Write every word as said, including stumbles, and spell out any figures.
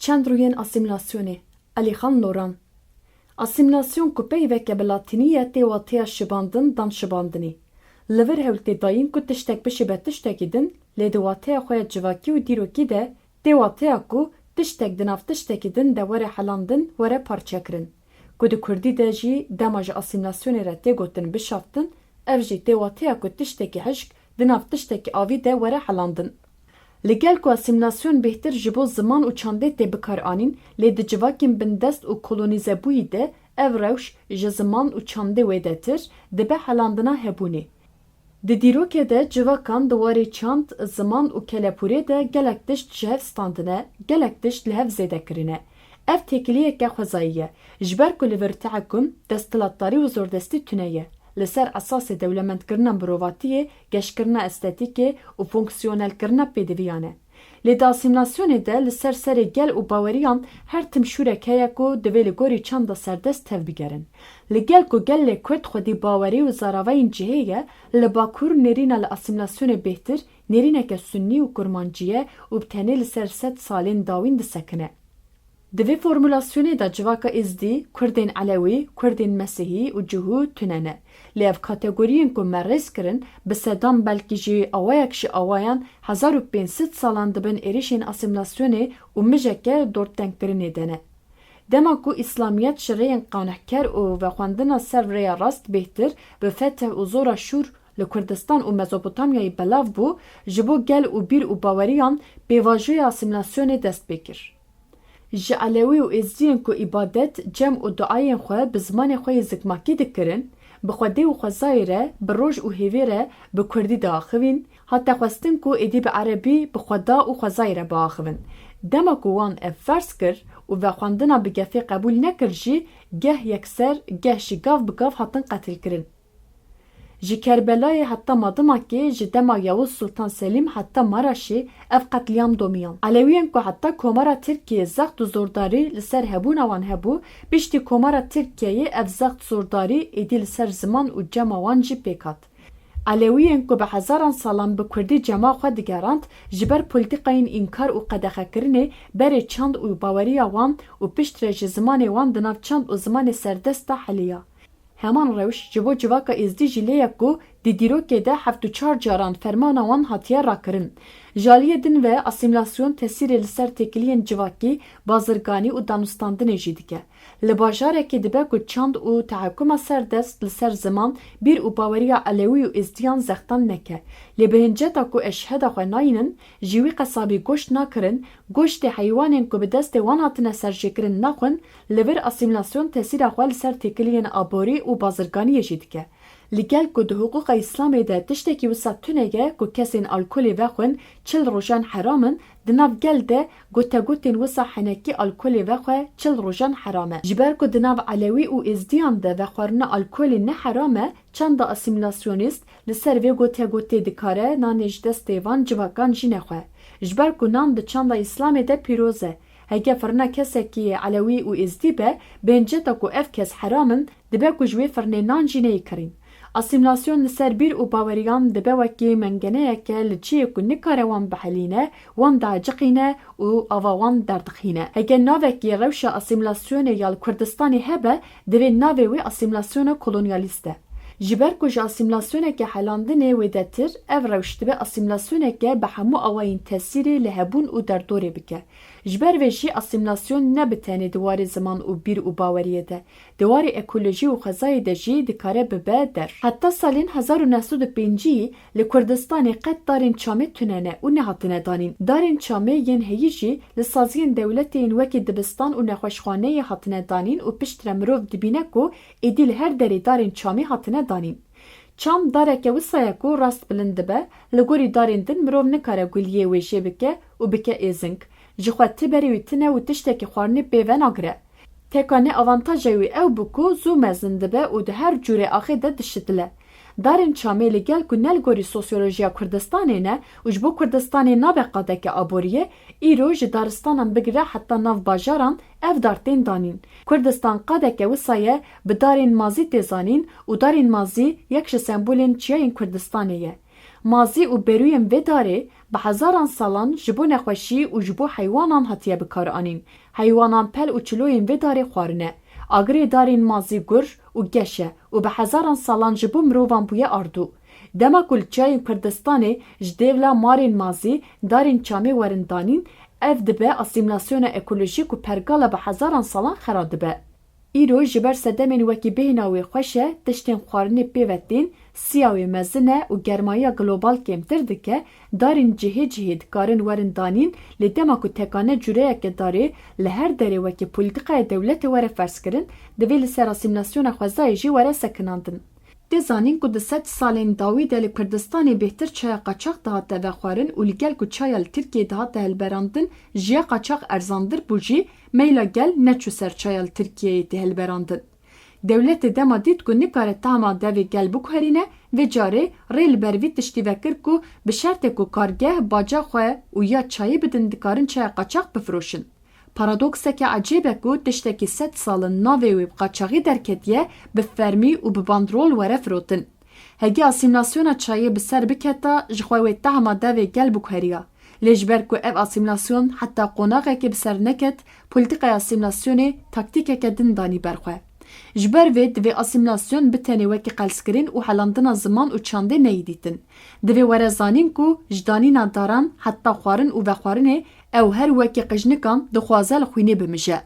Çend rûyên asîmîlasyonê. Elîxan Loran. Asîmîlasyon ku peyveke bi latînî ye tê wateya şibandin dan şibandinê. Li vir hewl tê dayîn ku tiştek bişibe tiştekî din, lê di wateya xwe ya civakî û dîrokî de tê wateya ku tiştek di nav tiştekî din de were helandin, were parçekirin. Ku di kurdî de jî dema ji asîmîlasyonê re tê gotin bişaftin, ev jî tê wateya ku tiştekî hişk di nav tiştekî avî de were helandin. Li gel ku asîmîlasyon bêhtir ji bo ziman û çandê tê bikaranîn, lê di civakên bindest û kolonîzebûyî de ev rewş ji ziman û çandê wêdetir dibe helandina hebûnê. Di dîrokê de civakan di warê çand, ziman û kelepûrê de gelek tişt ji hev standine, gelek tişt li hev zêde kirine. Ev têkiliyeke xwezayî ye. Ji ber ku li vir tehekum, desthilatdarî û zordestî tune ye. Li ser esasê dewlemendkirina mirovatiyê, geşkirina estetîkê û fonksiyonelkirina pêdiviyan e. Lê di asîmîlasyonê de li ser serê gel û baweriyan her tim şûrek heye ku divê li gorî çanda serdest tevbigerin. Li gel ku gelê Kurd xwedî bawerî û zaravayên cihê ye, li Bakur nêrîna li asîmîlasyonê bêhtir nêrîneke sunnî û kurmancî ye û bi tenê li ser sed salên dawîn disekine. Di vê formulasyonê de civaka Êzdî, Kurdên Elewî, Kurdên Mesihî û Cihû tune ne. Lê ev kategoriyên ku me rêz kirin, bi sedan belkî jî awayek ji awayan hezar û pênc sed salan di bin êrişên asîmîlasyonê û mijeke dordengkirinê de ne. Dema ku Îslamiyet ji rêyên qanihker û vexwendina ser rêya rast bêhtir bi fetih û zora şûr li Kurdistan û Mezopotamyayê belav bû, ji bo gel û bîr û baweriyan pêvajoya asîmîlasyonê dest pê kir. Ji Elewî û Êzdiyên ku îbadet, cem û duayên xwe bi zimanê xwe yê zikmakî dikirin, bi Xwedê û xwezayê re, bi roj û hêvê re bi kurdî diaxivîn, hate xwestin ku êdî bi erebî bi Xweda û xwezayê re biaxivin. Dema ku wan ev ferz kir û vexwendina bi gefê qebûl nekir jî, geh yekser, geh jî gav bi gav hatin qetilkirin. Ji Kerbelayê heta Madimakê, ji dema Yavuz Sultan Selîm heta Maraşê ev qetlîam domiyan. Elewiyên ku heta Komara Tirkiyê zext û zordarî li ser hebûna wan hebû, piştî Komara Tirkiyeyê ev zext zordarî êdî li ser ziman û cema wan jî pêk hat. Elewiyên ku bi hezaran salan bi kurdî cema xwe digerand, ji ber polîtîkayên înkar û qedexekirinê berê çand û baweriya wan û piştre jî zimanê wan di nav çand û zimanê serdest de heliya. Heman rewş ji bo civaka Êzdî jî lê ye ku di dîrokê de heft û çar caran fermana wan hatiye rakirin. Ji aliyê din ve asîmîlasyon tesîrê li ser têkiliyên civakî, bazirganî û danûstandinê jî dike. Li bajarekê dibe ku çand û tehekuma serdest li ser ziman, bîr û baweriya Elewî û Êzdiyan zextan neke. Lê bi hinceta ku eşheda xwe nayînin, ji wî qesabî goşt nakirin, goştê heywanên ku bi destê wan hatine serjêkirin naxwin, li vir asîmîlasyon tesîra xwe li ser têkiliyên aborî û bazirganiyê jî dike. Li gel ku di hiqûqa Îslamê de tiştekî wisa tune ye ku kesên alkolê vexwin çil rojan heram in, di nav gel de gotegotên wisa henekî alkolê vexwe çil rojan heram e. Ji ber ku di nav Elewî û Êzdiyan de vexwarina alkolê ne heram e, çanda asîmîlasyonîst li ser vê gotegotê dikare nanê ji destê van civakan jî nexwe. Ji ber ku nan di çanda Îslamê de pîroz e. Heke firina kesekî yê Elewî û Êzdî be, bi hinceta ku ev kes heram in, dibe ku ji wê firnê nan jî neyê kirîn. Asîmîlasyon li ser bîr û baweriyan dibe wekî mengeneyeke li cihê ku nikare wan bihelîne, wan dieciqîne û ava wan derdixîne. Heke navekî rewşa asîmîlasyonê ya li Kurdistanê hebe, divê navê wê asîmîlasyona kolonyalîst e. Ji ber ku ji asîmîlasyoneke helandinê wêdetir, ev rewş dibe asîmîlasyoneke bi hemû awayên tesîrê li hebûn û derdorê bike. Ji ber vê jî asîmîlasyon ne bi tenê di warê ziman û bîr û baweriyê de, di warê ekolojî û xwezayê de jî dikare bibe der. Heta salên hezar û neh sed û pêncî li Kurdistanê qet darên çamê tune ne û nehatine danîn. Darên çamê yên heyî jî li saziyên dewletê yên wekî dibistan û nexweşxaneyê hatine danîn û piştre mirov dibîne ku êdî li her derê darên çamê hatine danîn. Çam dareke wisa ye ku rast bilind dibe, li gorî darên din mirov nikare guliyê wê jê bike û bike êzing. Ji xwe ti berê wî tine û tiştekî xwarinê pê venagire. Teka ne avantaja wî ew bû ku zû mezin dibe û di her cûrê axê de dişitile. Darên çamê li gel ku ne li gorî sosyolojiya Kurdistanê ne û ji bo Kurdistanê nabe qadeke aboriyê, îro ji daristanan bigire heta nav bajaran ev dar tên danîn. Kurdistan qadeke wisa ye, bi darên mazî tê zanîn û darên mazî yek ji sembolên çiyayên Kurdistanê ye. Mazî û berûyên vê darê bi hezaran salan ji bo nexweşî û ji bo heywanan hatiye bikaranîn. Heywanan pel û çiloyên vê darê xwarine. Agirê darên mazî gur û geş e û bi hezaran salan ji bo mirovan bûye ardû. Dema ku li çiyayên Kurdistanê ji dêvla marên mazî darên çamê werin danîn, ev dibe asîmlasyona ekolojîk û pergala bi hezaran salan xera dibe. Îro ji ber sedemên wekî bêhna wê xweş e, tiştên xwarinê pê ve tên, siya wê mezin e û germayiya global kêmtir dike, darên cihê cihê dikarin werin danîn, lê dema ku tekane cureyeke darê li her derê wekî polîtîkaya dewletê were ferzkirin, divê li ser asîmlasyona xwezayê jî were sekinandin. Tê zanîn ku di sed salên dawî de li Kurdistanê bêhtir çaya qaçax dihate vexwarin û li gel ku çaya li Tirkiyeyê dihate hilberandin, ji ya qaçax erzandir bû jî, meyla gel neçû ser çaya li Tirkiyeyê tê hilberandin. Dewletê dema dît ku nikare tahma devê gel biguherîne, vê carê rê li ber vî tiştî vekir ku bi şertê ku kargeh baca xwe û ya çayê bidin, dikarin çaya qaçax bifiroşin. Paradokseke ecêb e ku tiştekî sed sal in navê wê bi qaçaxî derketiye, bi fermî û bi bandrol were firotin. Hegî asîmlasyona çayê bi ser biketa, ji xwe wê tahma devê gel biguheriya. Lê ji ber ku ev asîmlasyon heta qonaxekê bi ser neket, polîtîkaya asîmlasyonê taktîkeke din danî ber xwe. Ji ber vê divê asîmlasyon bi tenê wekî qelskirin û helandina ziman û çandê neyê dîtin. Divê were zanîn ku ji danîna daran heta xwarin û vexwarinê ew her wekî qijnikan dixwaze li xwînê bimije.